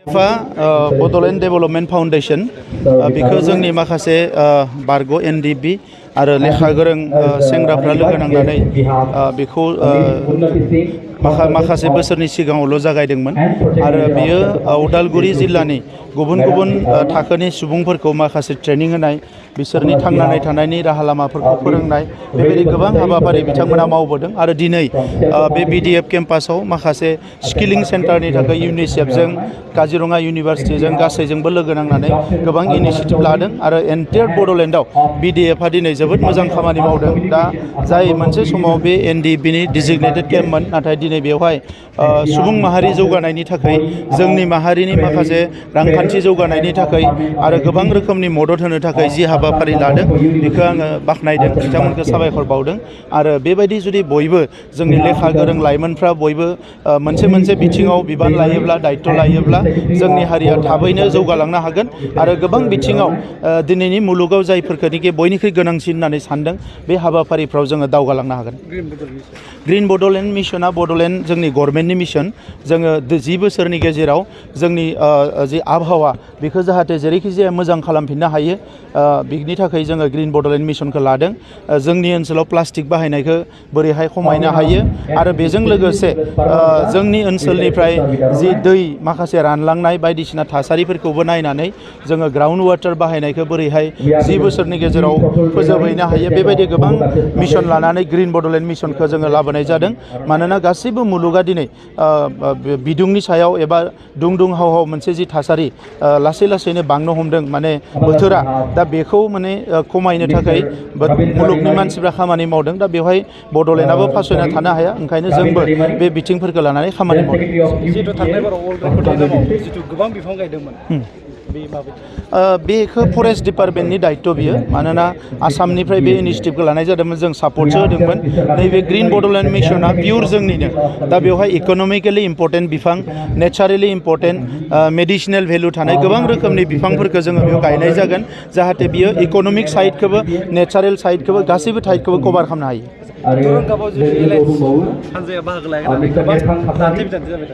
Bodoland development foundation बेखौ जोंनि माखासे बारग' एनडिबि आरो लेखा गोरों सेंग्राफ्रा लोगो नांनानै बेखौ माखासे बोसोरनि सिगाङावल' जागायदोंमोन आरो बियो उदालगुरि जिल्लानि गुबुन गुबुन थाखोनि सुबुंफोरखौ माखासे ट्रेनिं होनाय बिसोरनि थांनानै थानायनि राहा लामाफोरखौ फोरोंनाय बेबायदि गोबां हाबाफारि बिथांमोना मावबोदों आरो दिनै बे बिडिएफ केम्पासाव माखासे स्किलिं सेन्टारनि थाखाय इउनिसेफजों काजिरङा इउनिभारसिटिजों गासैजोंबो लोगो नांनानै गोबां इनिशिएटिभ लादों आरो एन्टायार बड'लेण्डआव बिडिएफआ दिनै जोबोद मोजां खामानि मावदों। दा जाय मोनसे समाव बे एनडिबिनि डिजिगनेटेड केम्पमोन नाथाय दिनै बेवहाय सुबुं माहारि जौगानायनि थाखाय जोंनि माहारिनि माखासे रांखान्थि जौगानायनि थाखाय आरो गोबां रोखोमनि मदद होनो थाखाय जि हाबाफारि लादों बेखौ आङो बाख्नायदों, बिथांमोनखौ साबायखर बावदों आरो बेबायदि जुदि बयबो जोंनि लेखा गोरों लाइमोनफ्रा बयबो मोनसे बिथिङाव बिबान लायोब्ला दायित्व लायोब्ला जोंनि हारिया थाबैनो जौगालांनो हागोन आरो गोबां बिथिङाव दिनैनि मुलुगाव जायफोरखौनोखि बयनिख्रुइ गोनांसिन होननानै सानदों बे हाबाफारिफ्राव जोङो दावगालांनो हागोन। ग्रिन बड'लेण्ड मिशना बड'लेण्ड जोंनि गभर्नमेन्टनि मिशन। जोङो 10 बोसोरनि गेजेराव जोंनि जि आबहावा बेखौ जाहाथे जेरैखि जाया मोजां खालामफिननो हायो बिनि थाखाय जोङो ग्रिन बड'लेण्ड मिशनखौ लादों। जोंनि ओनसोलाव प्लास्टिक बाहायनायखौ बोरैहाय खमायनो हायो आरो बेजों लोगोसे जोंनि ओनसोलनिफ्राय जि दै माखासे रानलांनाय बायदिसिना थासारिफोरखौबो नायनानै जोङो ग्राउन्ड वाटार बाहायनायखौ बोरैहाय 10 बोसोरनि गेजेराव फोजोबहैनो हायो बेबायदि गोबां मिशन लानानै ग्रिन बड'लेण्ड मिशनखौ जोङो लाबोनाय जादों। मानोना गासैबो मुलुगा दिनै बिदुंनि सायाव एबा दुं हाव मोनसे जि थासारि लासै लासैनो बांनो हमदों माने बोथोरा, दा बेखौ माने खमायनो थाखाय मुलुगनि मानसिफ्रा खामानि मावदों। दा बेवहाय बड'लेण्डआबो फासयना थानो हाया, ओंखायनो जोंबो बे बिथिंफोरखौ लानानै खामानि मावदों। जिहेतु थांनाय बाराव वर्ल्ड रेकर्डिं दङ, जितु गोबां बिफां गायदोंमोन बे माबायदि? बेखौ फरेस्ट डिपार्टमेन्टनि दायित्व बियो, मानोना आसामनिफ्राय बे इनिशिएटिभखौ लानाय जादोंमोन, जों सापर्टसो होदोंमोन। नैबे ग्रिन बड'लेण्ड मिशना पियर जोंनिनो। दा बेवहाय इक'नमिकेलि इम्परटेन्ट बिफां, नेचारेलि इम्परटेन्ट मेडिसिनेल भेलु थानाय गोबां रोखोमनि बिफांफोरखौ जोङो बेयाव गायनाय जागोन, जाहाथे बियो इक'नमिक साइडखौबो नेचारेल साइडखौबो गासैबो साइडखौबो कभार खालामनो हायो।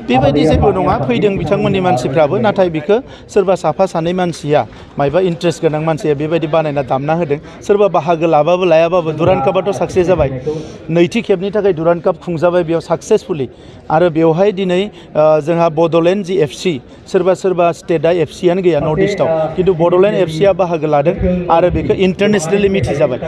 बेबायदि जेबो नङा, फैदों बिथांमोननि मानसिफ्राबो, नाथाय बेखौ सोरबा साफा सानै मानसिया मायबा इन्ट्रेस्ट गोनां मानसिया बेबायदि बानायना दामना होदों। सोरबा बाहागो लाबाबो लायाबाबो दुरान्ड कापआथ' साक्सेस जाबाय, नैथि खेबनि थाखाय दुरान्ड काप खुंजाबाय बेयाव साक्सेसफुलि। आरो बेवहाय दिनै जोंहा बड'लेण्ड जि एफसि, सोरबा स्टेटआ एफसियानो गैया नर्थ इस्टआव, खिन्थु बड'लेण्ड एफसिया बाहागो लादों आरो बेखौ इन्टारनेसनेलि मिथिजाबाय।